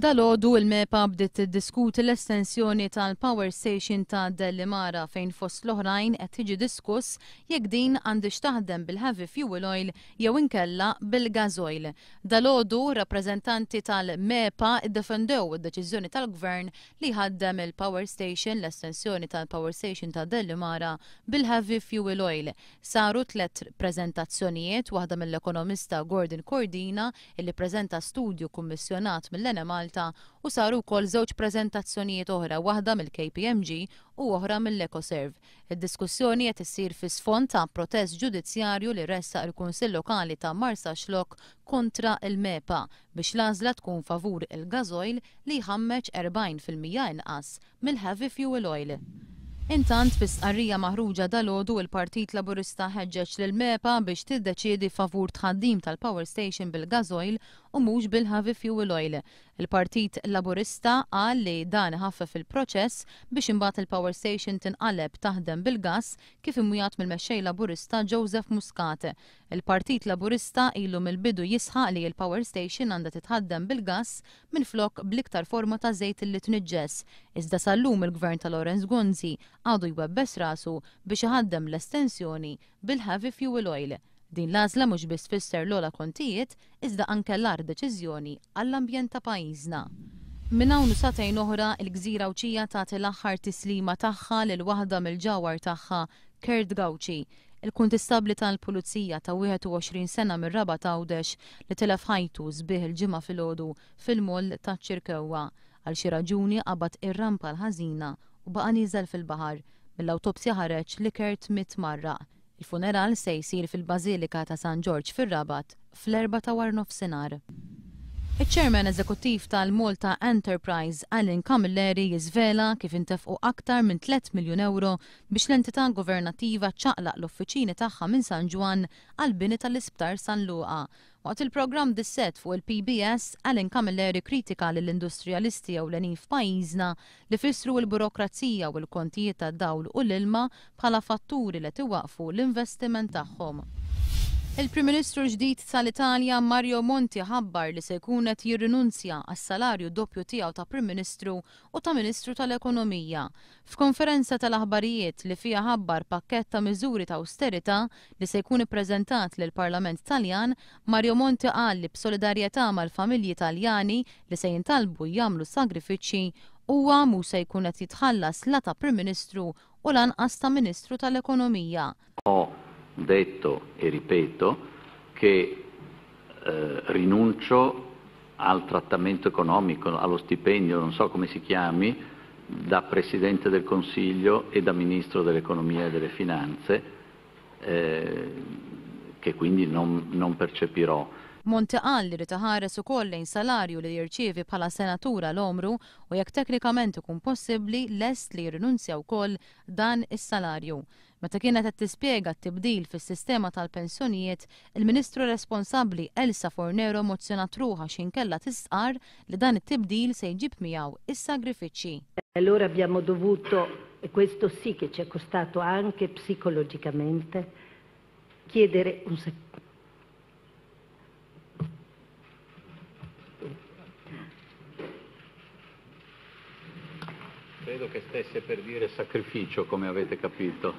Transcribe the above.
Dalgħodu il-MEPA bdiet tiddiskuti l-estensjoni tal-power station ta' Delimara fejn fost l-oħrajn qed tiġi diskuss jekk din għandhiex taħdem bil-heavy fuel oil jew inkella bil-gas oil. Dalgħodu rappreżentanti tal-MEPA ddefendew id-deċiżjoni tal-Gvern li jħaddem il-power station, l-estensjoni tal-power station ta' Delimara bil-heavy fuel oil. Saru tlett preżentazzjonijiet, waħda mill-ekonomista Gordon Cordina illi ppreżenta studju kummissjonat mill-Enemalta u saru wkoll żewġ preżentazzjonijiet oħra, waħda mill-KPMG u oħra mill-Ecoserv. Id-diskussjoni qed issir fi sfond ta' protest ġudizzjarju li ressaq il-Kunsill Lokali ta' Marsaxlokk kontra l-MEPA biex l-għażla tkun favur il-gasoil li jħammeġ 40% inqas mill-heavy fuel oil. Intant, fi stqarrija maħruġa dalgħodu, il-Partit Laburista ħeġġeġ lill-MEPA biex tiddeċiedi favur tħaddim tal-power station bil-gasoil u mhux bil-heavy fuel oil. Il-Partit Laburista qal li dan iħaffef il-proċess biex imbagħad il-power station tinqaleb taħdem bil-gass kif imwiegħed mill-Mexxej Laburista Joseph Muscat. Il-Partit Laburista ilu mill-bidu jisħaq li l-power station għandha titħaddem bil-gass minflok bl-iktar forma ta' żejt li tniġġes, iżda sal-lum il-Gvern ta' Lawrence Gonzi għadu jwebbes rasu biex iħaddem l-estensjoni bil-heavy fuel oil. Din l-għażla mhux biss tfisser l-ogħla kontijiet iżda anke l-agħar deċiżjoni għall-ambjent ta' pajjiżna. Minn hawn u sagħtejn oħra, il-gżira Għawdxija tagħti l-aħħar tislima tagħha lil waħda mill-ġawhar tagħha, Kurt Gauci. Il-Kuntistabbli tal-Pulizija ta' 21 sena mir-Rabat Għawdex li tilef ħajtu sbieħ il-Ġimgħa filgħodu fil-moll taċ-Ċirkewwa. Għal xi raġuni qabad ir-rampa l-ħażina u baqa' nieżel fil-baħar. Mill-awtopsja ħareġ li Kurt miet mgħarraq. Il-funeral se jsir fil-Bażilika ta' San Ġorġ fir-Rabat fl-erbgħa ta' waranofsinhar. Iċ-Chairman Eżekuttiv tal-Malta Enterprise Alan Camilleri jiżvela kif intefqu aktar minn tlett miljun ewro biex l-entità governattiva ċċaqlaq l-uffiċini tagħha minn San Ġwann għall-bini tal-Isptar San Luqa. Waqt il-programm Dissett fuq il-PBS, Alan Camilleri kkritika lill-industrijalisti ewlenin f'pajjiżna li fissru l-burokrazija u l-kontijiet tad-dawl u l-ilma bħala fatturi li qed iwaqqfu l-investiment tagħhom. Il-Prim Ministru l-ġdid tal-Italja Mario Monti ħabbar li se jkun qed jirrinunzja għas-salarju doppju tiegħu ta' Prim Ministru u ta' Ministru tal-Ekonomija. F'konferenza tal-aħbarijiet li fiha ħabbar pakkett ta' miżuri ta' awsterità li se jkun ippreżentat lill-Parlament Taljan, Mario Monti qal li b'solidarjetà mal-familji Taljani li se jintalbu jagħmlu sagrifiċċji, huwa mhu se jkun qed jitħallas la ta' Prim Ministru u lanqas ta' Ministru tal-Ekonomija. Ho detto e ripeto che rinuncio al trattamento economico, allo stipendio, non so come si chiami, da Presidente del Consiglio e da Ministro dell'Economia e delle Finanze, che quindi non, non percepirò. Monti qal li jrid iħares ukoll lejn salarju li jirċievi bħala senatur għal għomru u jekk teknikament ikun possibbli lest li jirrinunzja wkoll dan is-salarju. Meta kienet qed tispjega t-tibdil fis-sistema tal-pensjonijiet, il-Ministru responsabbli Elsa Fornero emozzjonat ruħha x'ħin kellha tistqarr li dan it-tibdil se jġib miegħu is-sagrifiċċji. Allora abbiamo dovuto, e questo sì che ci è costato anche psicologicamente, chiedere un Credo che stesse per dire sacrificio, come avete capito.